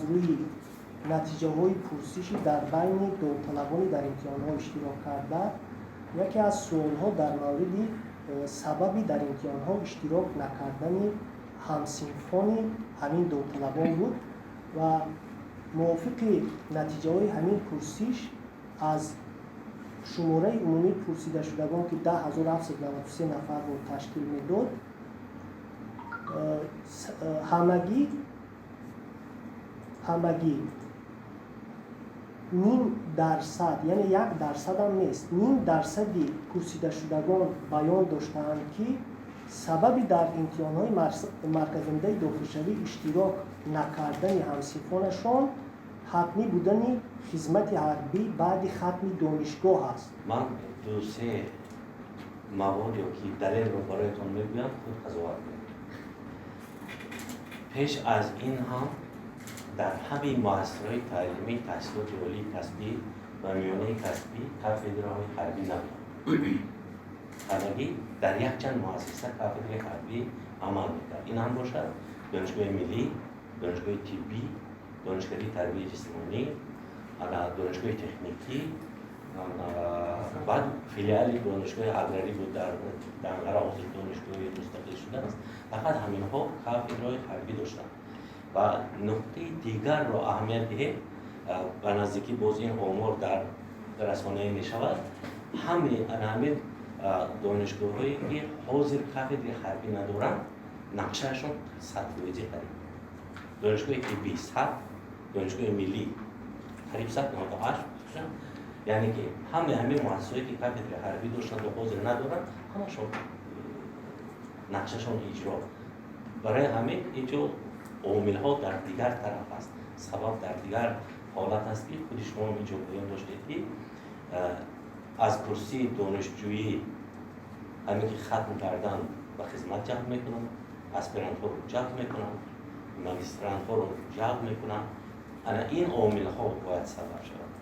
Рӯи натиҷаҳои пурсиши дар байни довталабони дар имтиҳонҳо иштирок карда, яке аз суолҳо дар мавриди сабаби дар имтиҳонҳо иштирок накардани ҳамсинфони ҳамин довталабон буд ва мувофиқи натиҷаҳои ҳамин пурсиш, аз шумораи умумии пурсидашудагон, ки 10 793 нафарро ташкил медод, ҳамагӣ 0,5%, яъне 1%-ам нест, 0,5%-и пурсидашудагон баён доштаанд, ки сабаби дар имтиҳонҳои марказонидаи дохилшавӣ иштирок накардани ҳамсинфонашон ҳатмӣ будани хизмати ҳарбӣ баъди хатми донишгоҳ аст. Ман ду се мавод ё ки далелро бароятон мегӯям, худ қазоват кунед. Пеш аз ин ҳам дар ҳамаи муассисаҳои таълимӣ, таҳсилоти олии касбӣ ва миёнаи касбӣ кафедраҳои ҳарбӣ набуданд. Ҳамагӣ дар якчанд муассиса кафедраи ҳарбӣ амал мекард. Ин ҳам бошад Донишгоҳи миллӣ, Донишгоҳи тиббӣ, Донишкадаи тарбияи ҷисмонӣ, Донишгоҳи техникӣ, баъд филиали Донишгоҳи аграрӣ буд дар Данғара, ҳозир донишгоҳи мустақил шудааст. Фақат ҳаминҳо кафедраҳои ҳарбӣ доштанд. Ва нуқтаи дигарро аҳамият диҳед, ба наздикӣ боз ин омор дар расонаӣ мешавад. Ҳамаи ана ҳамин донишгоҳҳое, ки ҳозир кафедраи ҳарбӣ надоранд, нақшаашон 100%-ӣ қариб. Донишгоҳи тиббӣ 100, Донишгоҳи миллӣ қариб 100, 98, яъне ки ҳамаи ҳамин муассисаҳое, ки кафедраи ҳарбӣ доштанд ва ҳозир надоранд, ҳамашон нақшашон иҷро. Барои ҳамин инҷо омилҳо дар дигар тараф аст, сабаб дар дигар ҳолат аст, ки худи шумо инҷо баён доштед, ки аз курсии донишҷӯӣ ҳамин ки хатм кардан, ба хизмат ҷалб мекунанд, аспирантҳоро ҷалб мекунанд, магистрантҳоро ҷалб мекунанд. Ана ин омилҳо бояд сабаб шавад.